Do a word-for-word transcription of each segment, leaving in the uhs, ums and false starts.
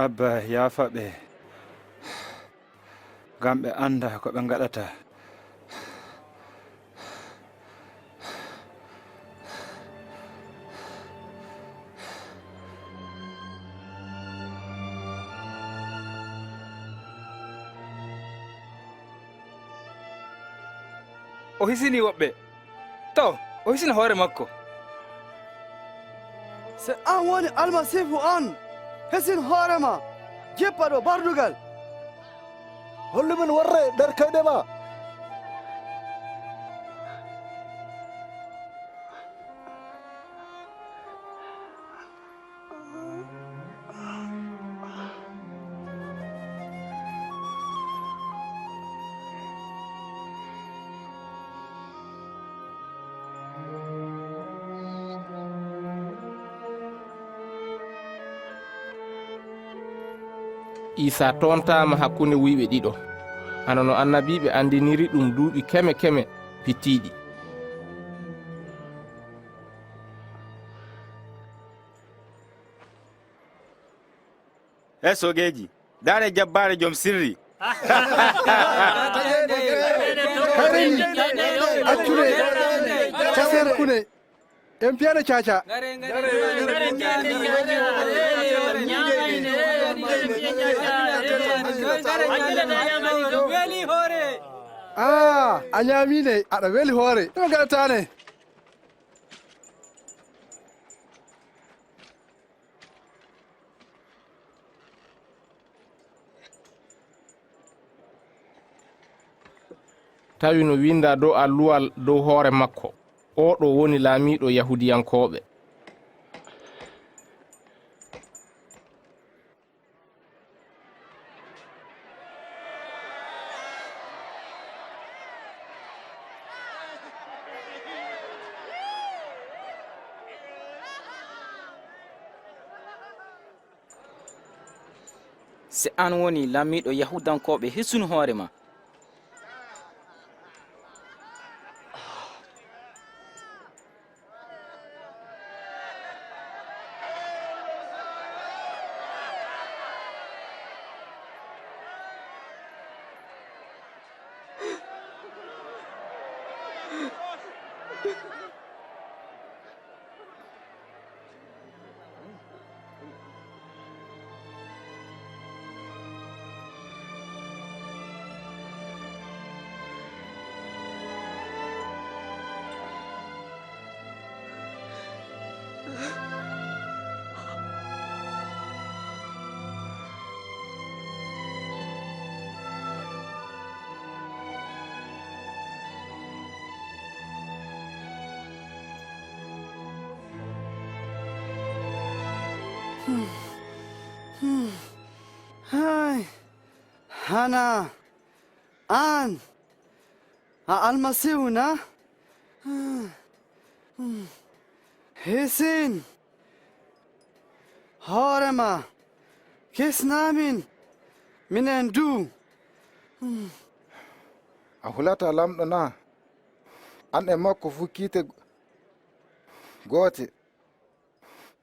Abba, yaafa ɓe, ngam ɓe anndaa ko ɓe ngaɗata. O hisini woɓɓe. To, o hisina hoore makko. Se an woni Almasiifu on, hisin hoore ma, jippa ɗo bardugal. Hollu min worre nder kayɗe ma. Iisaa toontaama hakkunde wuyɓe ɗiɗo, hano no annabiiɓe anndiniri ɗum duuɓi keme keme pittiiɗi. He soogeeji, ndaaree jabbaare jom sirri. Hayreni, accune, casen kune, en piyana caca. Aa, a ñaamine, aɗa weli hoore. Ɗum gaɗataane. Tawi no winndaa dow alluwal dow hoore makko, "Oo ɗoo woni laamiiɗo Yahuudiyankooɓe." Se aan woni laamiiɗo Yahuudankooɓe, hisunu hoore ma. Hay, hana an a Almasiihu na? Hisin hoore ma, kisna min, minen du. A hulataa Laamɗo na? An e makko fuu kiite goote.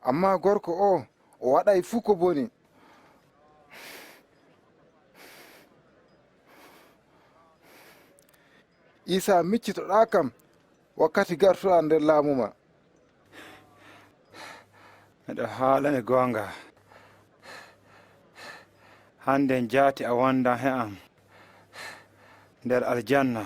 Ammaa gorko oo, o waɗaay fuu ko boni. Iisaa, miccitoɗaa kam wakkati gartuɗaa nder laamu ma. Miɗo haalane goonga. Hannden jaati a wondan he am nder aljanna.